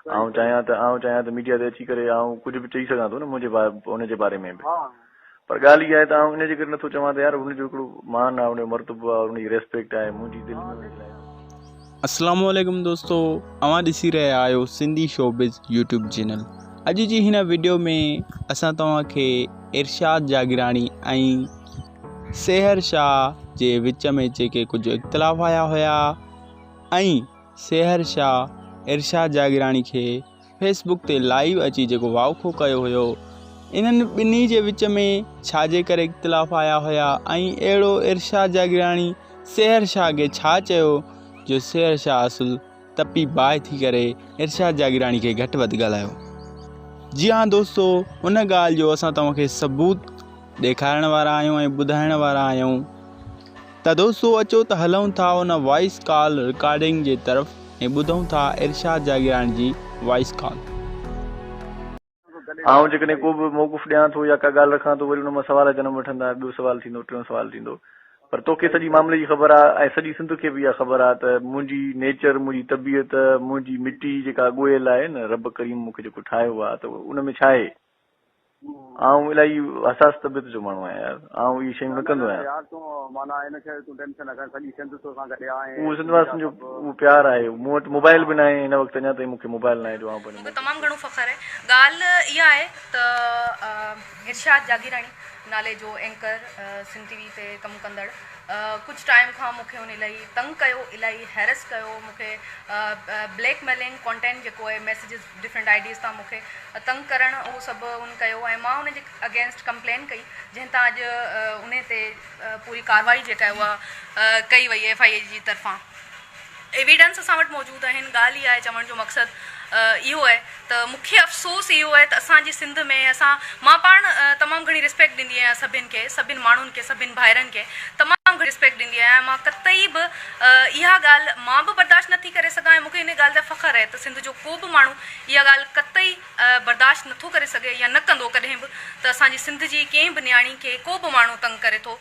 آئون چاهيان ته آئون چاهيان ته ميڊيا تي اچي ڪري آئون ڪجهه به چئي سگهان ٿو نه منهنجي ان جي باري ۾ به پر ڳالهه اها آهي ته آئون ان جي ڪري نٿو چوان ته يار هن جو هڪڙو مان آهي ان جو مرتبو آهي ان جي ريسپيڪٽ آهي منهنجي دل ۾ ان جي لاء. اسلام عليڪم دوستو اوهان ڏسي رهيا آهيو سنڌي شوبز يوٽيوب چينل اڄ جي هن وڊيو ۾ اسان توهان کي ارشاد جاگيراڻي ۽ سحر شاهه جي وچ ۾ جيڪي ڪجهه اختلاف آيا هيا ۽ سحر شاهه ارشاد جاگيراڻي کي فيس بڪ تي لائيو اچي جيڪو واوکو ڪيو هيو انهن ٻنهي جي وچ ۾ ڇا جي ڪري اختلاف آيا هيا ۽ اهڙو ارشاد جاگيراڻي سحر شاهه کي ڇا چيو جو سحر شاهه اصل تپي باهه ٿي ڪري ارشاد جاگيراڻي کي گهٽ وڌ ڳالهايو. جي ها دوستو ان ڳالهه جو اسان توهان کي ثبوت ڏيکارڻ وارا آهيون ۽ ٻڌائڻ وارا آهيون ته دوستو اچو ته هلون ٿا ان وائس ڪال رڪارڊنگ جي طرف ۽ ٻڌون ٿا ارشاد جاگيراڻي جي وائس ڪال. آئون جيڪڏهن ڪو به موقف ڏيان ٿو يا ڪا ڳالهه رکان ٿو وري ان مان سوال جنم وٺندا، ٻيو سوال ٿيندو، ٽيون سوال ٿيندو پر توکي سڄي معاملي جي خبر آ ۽ سڄي سنڌ کي به اها خبر آ ته منهنجي نيچر، منهنجي طبيعت، منهنجي مٽي جيڪا ڳوهيل آهي نه رب ڪريم مون کي جيڪو ٺاهيو آ ته ان ۾ ڇا آهي؟ آئون الاهي حساس طبيعت جو ماڻهو آهيان يار، آئون اهي شيون نه ڪندو آهيان. اهو سنڌ واسين جو اهو پيار آهي، مون وٽ موبائل به ناهي هن وقت اڃا تائين مون کي موبائل ناهي جو آئون پنهنجو مون کي تمام گهڻو فخر آهي. ڳالهه اها آهي ته ارشاد جاگيراڻي نالي جو اينڪر سنڌ ٽي وي تي ڪم ڪندڙ ڪجهه ٽائيم کان مون کي هن الاهي تنگ ڪيو الاهي هيرس ڪيو مون کي بليڪ ميلنگ ڪانٽينٽ جيڪو آهي ميسيجز ڊفرنٽ I Ds تان مون کي تنگ ڪرڻ اهو سڀ هن ڪيو ۽ مان ان جي اگينسٽ ڪمپلين ڪئي جنهن تان اڄ انهي تي پوري ڪارروائي جيڪا آهي اها ڪئي وئي ايف I اي جي طرفان ايويڊنس اسان وٽ موجود آهن ڳالهه اها آهي چوڻ جو مقصد اهو آهي ته مون کي افسوس اهو آهي ته اسان جي سنڌ ۾ اسان مان پاڻ تمام گهڻي ريسپيڪٽ ڏيندي آهيان سڀن کي سڀن ماڻهن کي سڀن ڀائرن کي تمام گهڻي ريسپيڪٽ ڏيندي آهيان مان قطعي به اها ڳالهه مان به برداشت نٿي ڪري سگهان ۽ مون کي ان ڳالهه تي فخر آهي ته سنڌ جو ڪو به ماڻهو اها ڳالهه قطعي برداشت نٿو ڪري سگهي يا نه ڪندو ڪڏهن به ته اسان جي سنڌ جي ڪنهن به نياڻي کي ڪو به ماڻهو تنگ ڪري ٿو.